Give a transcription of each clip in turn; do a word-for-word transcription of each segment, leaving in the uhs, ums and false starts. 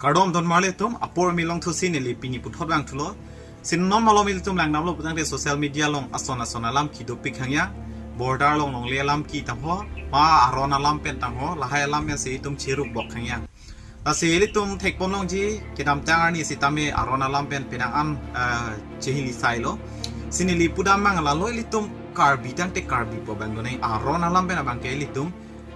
Kardom don marli atum, apor milong thusi neli pini puthot vangthulo. Si non malom ilitum langdamlo putangte social media along ason ason alam kedopik hangyang. Border along longle alam ke tangho, ma aron alam pen tangho, lahai alam pensi itum cheruk bok hangyang. Lasi ilitum thekponlongji, kedamtang arni sitame aron alam pen penang an, eh, chehili sailo. Si neli pudam mang lalo ilitum Karbi tangte Karbi pu abang donang, aron alam pen abangke ilitum,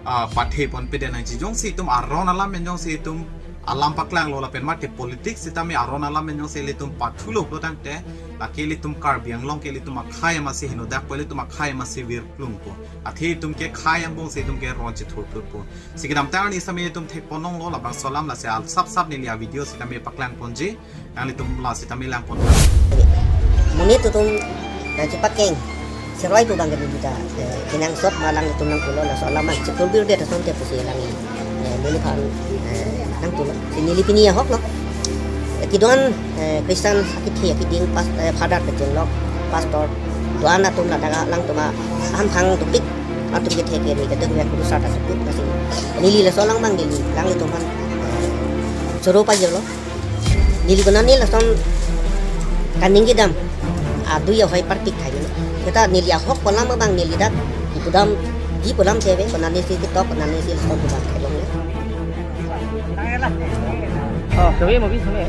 ah, pathe ponpe denang, jongsi itum aron alam pen jongsi itum alam paklanglo lapen mate politics sitame aron alam pen jongsi ilitum pathulo pulotangte, lake ilitum Karbi Anglong ke ilitum akhei amatsi hinodakpo, ilitum akhei amatsi virplungpo. Athe itum ke khei angbong si itum ke ron chethurplutpo. Si kedamtang arni sitame itum thekponlonglo labangso alam, lasi al sapsap neli avideo sitame paklangponji. Nanglitum la sitame langpon. Monit atum nangchepakeng. Siroi pu abangke neli ta, eh, kenangsot ma alanglitum nangpulo, laso alam an chepurbi-urbi asonte pusi alang, eh, neliphan, eh, nangpulo. Si neli pini ahoklo. Eh, kedo-an, eh, Christian akethe akeding pas-, eh, father kachinglok, pastor. Do-an atum ladak alangtum ahamphang dopik atum kethe ke ni kedek mek kurusar ta seput nasi. Neli laso alam abang neli alanglitum aphan, eh, choro pajirlo. Neli konane lason kaningje dam adui ahoi parpik thai ni. Seta neli ahok pu alam abang neli dak ipudamji pu alam sebe, konane si ketok, konane si lason pudam thailongle. Oh, kami mau bisa me.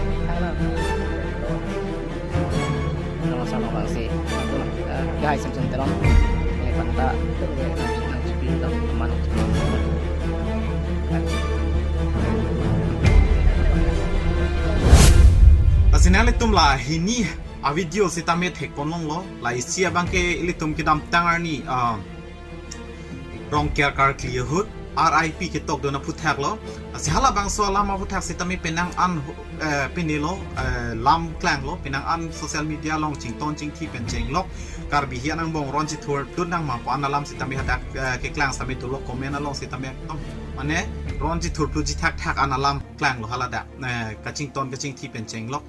Nama sama bang si. Guys, Samson Teron. Ini panta. Nang cipi dong teman. Lasi nanglitum la hini avideo sitame thekponlonglo, la isi abangke ilitum kedamtang arni, ah, Rongker karkli ahut R I P ketokdun aphuthaklo. Lasi halabangso alam aphuthak sitame penang an, eh, pinilo, eh, lam klanglo, penang an social media along chington chingthi pen chenglok, Karbi hian angbong ron chethurplut nangma pu an alam sitame hadak, eh, keklang sitame dolo, comment along sitame ekdom, mane, ron chethurplutji thakthak an alam klanglo haladak, eh, kachington kachingthi pen chenglok.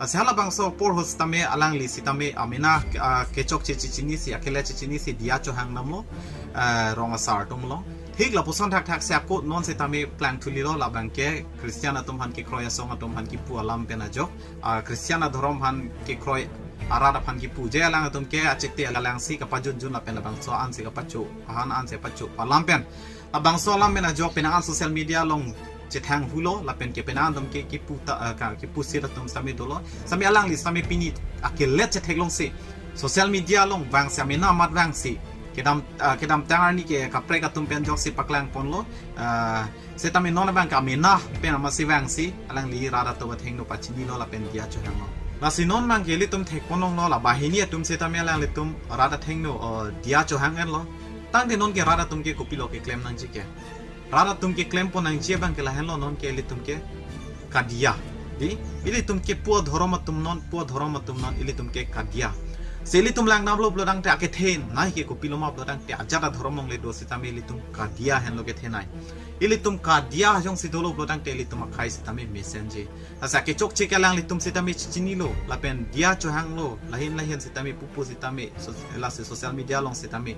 Lasi halabangso apor ahut sitame alangli sitame amena, ah, kechokche chechinisi, akele chechinisi diya chohang damlo, ah, rong asar atumlo. Thik lapuson thakthak si ako non sitame plangthulilo, labangke Christian atum aphan kekroi, asong atum aphan kipu alam pen ajok. Ah, Christian adhorom aphan kekroi arat aphan kipu. Je alangtum ke achikte alangsi kapajunjun lapen labangso ansi kapacho, ahan ansi pacho pu alam pen. Labangso alam pen ajok penang an social media along chethanghulo, lapen ke penang atum ke kipu ta, eh, ka, kipu sir atum sitame dolo. Sitame alangli sitame pini akele chetheklongsi social media along vangsi, amena amat vangsi. Kedam, eh, kedamtang arni ke kaprek atum pen ajoksi paklangponlo. Eh, sitame non abang ke amena pen amatsi vangsi alangli rat atum athengno pachinilo lapen diya chohanglo. Lasi non abangke ilitum thekponlonglo, la banghini atum sitame alanglitum rat athengno, oh, diya chohang-etlo. Tangte non ke rat atum ke kopilo keklem nangji ke? Rat atum keklempon nangji abangke lahenlo, non ke ilitum ke kadiya. Di, ilitum ke pu adhorom atum non, pu adhorom atum non, ilitum ke kadiya. Si ilitum langdamlo pulotangte akethenei ke kopiloma pulotangte ajat adhorom along le do sitame ilitum kadiya henlo kethenei. Ilitum kadiya jongsi dolo pulotangte ilitum akhei sitame mesenji. Lasi akechokche ke alanglitum sitame chechinilo, lapen diya chohanglo, lahin lahin sitame pupu sitame, so-, lasi social media along sitame.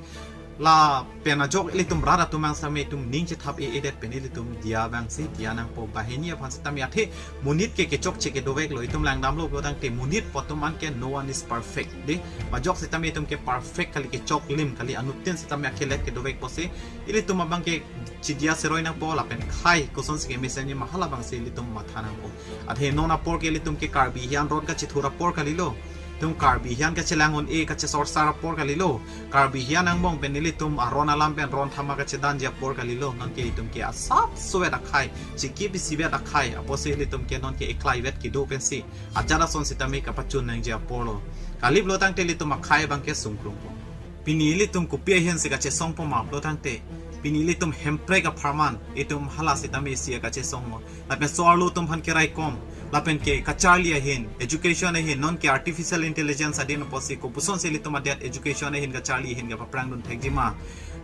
Lapen ajok ilitum rat atum abang sitame itum ning chethap e-edet pen ilitum diya abangsi diya nangpo, banghini aphan sitame. Athe monit ke kechokche ke doveklo, itum langdamlo pulotangte monit pu atum an ke no one is perfect. Di, majok sitame itum ke perfect kali, kechoklim kali, anuttin sitame akele ke dovekpo si. Ilitum abangke chidiya siroi nangpo lapen khei kosonsi kemesenji ma halabangsi ilitum matha nangpo. Athe non apor ke ilitum ke Karbi hian ron kachethur apor kalilo. Itum Karbi hian kachelang un-e kachesorsar apor kalilo. Karbi hian angbong pen ilitum aron alam pen ron thama kachedanji apor kalilo. Non ke itum ke asapsovet akhei, chikip isivet akhei, apotsi ilitum ke non ke eklaivet kedo pensi ajat ason sitame kapachun nangji aporlo. Kali pulotangte ilitum akhei abangke sungkrungpo. Pini ilitum kopi ahin si kachesongpo ma pulotangte, pini ilitum Hemprek apharman itum hala sitame isi kachesonglo. Lapen so-arlo atum aphan keraikom, lapen ke kacharli ahin, education ahin, non ke artificial intelligence adin apotsi kopusonsi ilitum adet education ahin kacharli ahin kapaphrangdun thekji ma.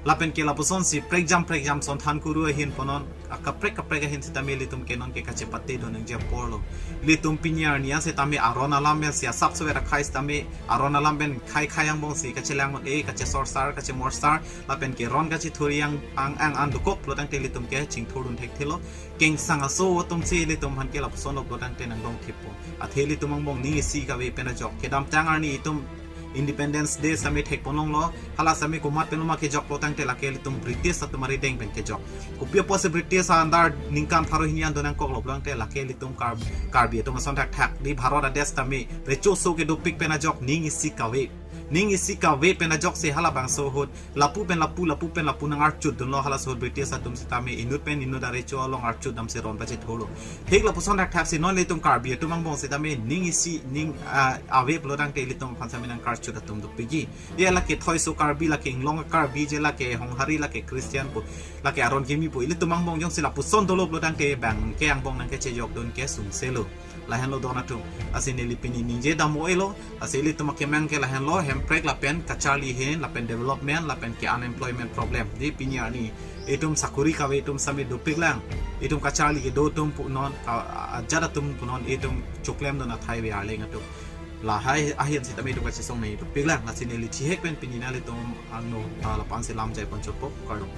Lapen ke lapuson si prekjam prekjam son than kuru ahin punon, akaprek kaprek ahin sitame ilitum ke non ke kachepate do nangji apor lo. Ilitum pini arni an sitame aron alam pen si asap sovet akhai sitame aron alam pen khai khai angbong si kachelang un-e, kachesorsar, kachemorsar, lapen ke ron kachethur yang ang ang an dokok pulotangte ilitum ke chingthur dun thekthelo. Kengsang aso atum si ilitum aphan ke lapuson lo pulotangte nangdong thippo. Athe ilitum angbong ning isi kave pen ajok kedamtang arni itum Independence Day sitame thekponlonglo, hala sitame komat pen lo ma kejok pulotangte lake ilitum British atum arideng pen kejok. Kopi apotsi British andar ningkan pharo hini an do nangkoklo pulotangte lake ilitum Kar-, Karbi atum ason thakthak, di Bharat adesh sitame recho aso kedopik pen ajok ning isi kave. Ning isi kave pen ajok si halabangso ahut lapu pen lapu, lapu pen lapu nang archut dunlo, halaso ahut British atum sitame inut pen inut arecho along archut damsi ron pachethurlo. Thik lapuson thakthak si non ilitum Karbi atum angbong sitame ning isi ning, ah, ave pulotangte ilitum aphan sitame nang karchut atum dopikji. Je lake thoi aso Karbi, lake inglong Karbi, je lake honghari, lake Christian pu, lake aron kimi pu, ilitum angbong jongsi lapuson dolo pulotangte bang ke angbong nangkechejok dun ke sungselo. Lahenlo don atum. Lasi neli pini ningje dam oi lo. Lasi ilitum akemang ke lahenlo, Hemprek lapen kacharli ahin, lapen development, lapen ke unemployment problem. Di pini arni itum sakuri kave atum sitame dopiklang. Itum kacharli kedo atum punon, a-, ajat atum punon itum choklem dun athai ave Arleng atum. Lahai ahin sitame itum kachesong nangji dopiklang. Lasi neli chihek pen pini nanglitum angno, ah, lapu-an si lam jai pon chotpo, kardom.